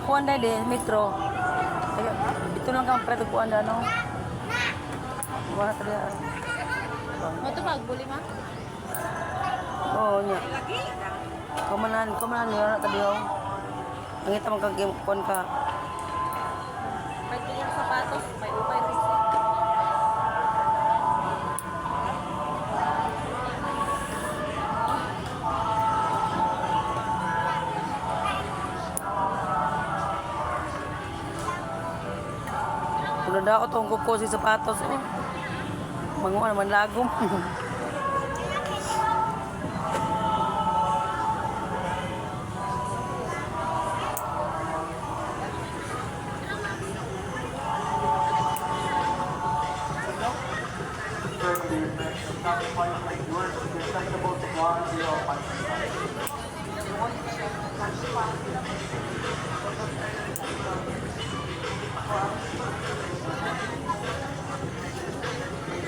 Kuan dai de metro. Kaya, dito lang ka magpalit og kuan da no. Wala ta diha. Mo to pagbuli ma? Oo nya. Kumanan, kumanan niyo na tabi oh. Pangita man kag kuan ka. May tingin sapatos, may upay rin. Kung ko tong kuko si sapatos oh. Manguan man lagom. Sacrifice like yours is acceptable to God, the Almighty.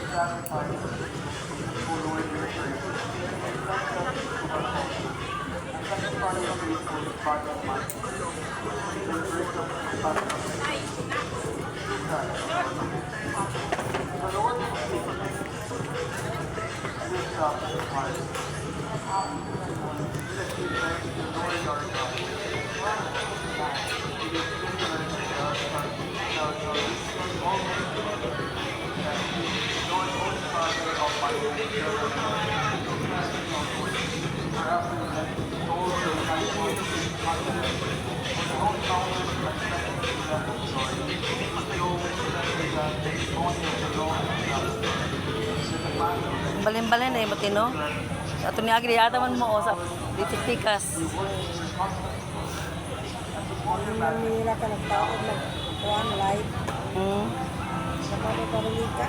Sacrifice, O Lord, your grace, accept us to our hope. And sanctify your faithful with God Almighty. The grace of the Through Christ. The Lord is with you. Lift up your hearts. Let us give thanks to the Lord our God. It is good and just, our duty and our salvation, always to give thanks to the Lord, Holy Father, Almighty, eternal God, Jesus Christ, our Lord. For after the length souls of thankful confidence, for the whole knowledge and second to them of joy, so we the testimony of the Lord himself. With the passion Balin-balin na matino. Ato ni Agri ata man mo oh, sa dito tikas. Manila ka nagtaod nag kuan light. Sa mga ka.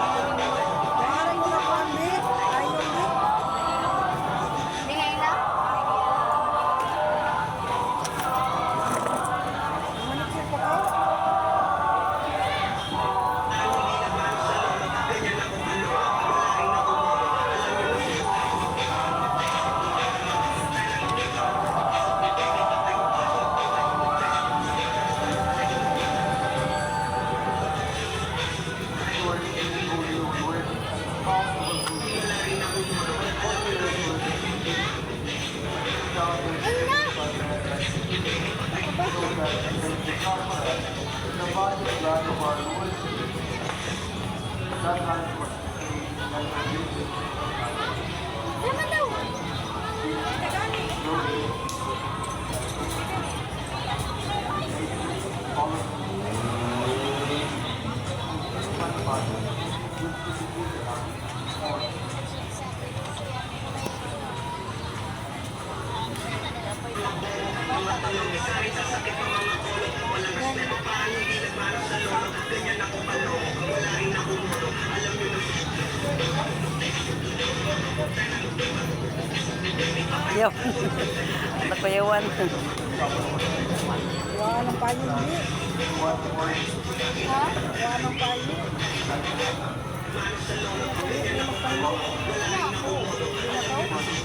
Kuan mo na kuan bi. Ayon bi. Bigay na? Manikip pa ka. The body and blood of our Lord Jesus. That life was paid by the beauty Naman daw. all of one body, which is given us for Yaw. Nagpayawan. Kuan ang payo bi. Ha? Kuan ang payo. Di magpayo. Di na ka.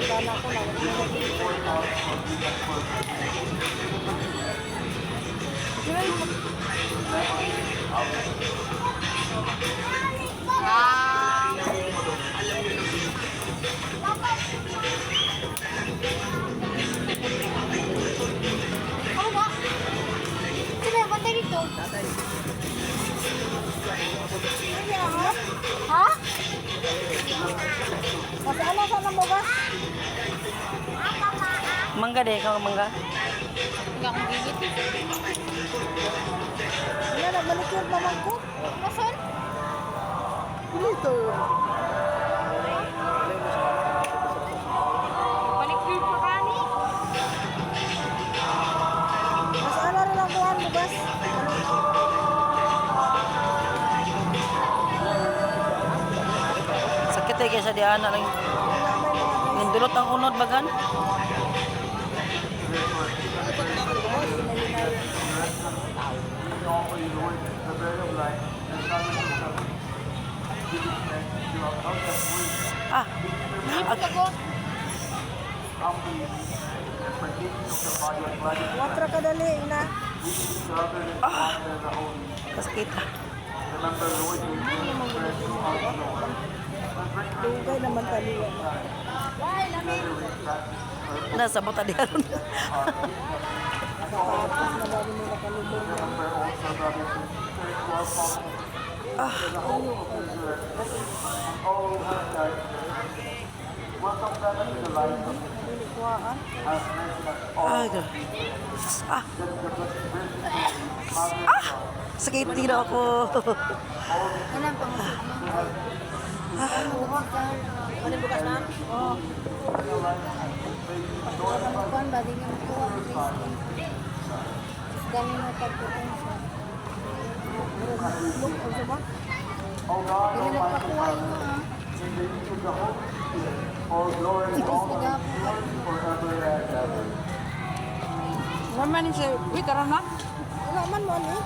Gana ko na. Ah. Ano ba? Sino ba tayo dito? Ha? Masala sana mo ba? Mangga de, ikaw mangga. Hindi akong gigit. Wala na, manicure pa man ko. Mason? Dito. Manicure pa ka ni. Mas ala rin ang kuhan mo, bas. Sakit eh kaysa diana lang. Nindulot ang unod bagan. We offer you, Lord, the bread of life and chalice of salvation. Giving thanks to our God that we Lipot ako. humbly and partaking of the body and blood of Watra ka dali, ina. we each other and honor the holy. Kasakit. Remember, Lord, your church spread throughout the world. And bring her Dugay naman taliwa. Why, lami? together with Francis, our Nasa buta diha ron. Tapos na bago mo nakalubog. Remember also, brothers and sisters, who are fallen to the hope of resurrection, and all who have died in the faith. Welcome them into the light of the Dili kuhaan. Have mercy on all. Ay, grabe. Ah, Then the Blessed Virgin Mary, Mother of God, sakit din ako. Ano ang pangasod mo? Ano bukas na? Oh. Kuan ba, di nga makuha ang Christine. Tapos gani mo pagkuhan siya. Look, ano ba? O God, Dili Almighty magpakuha Father, yun ah. in the name of the Holy Spirit, all glory and honor is yours forever and ever. Wala man mo, ano eh.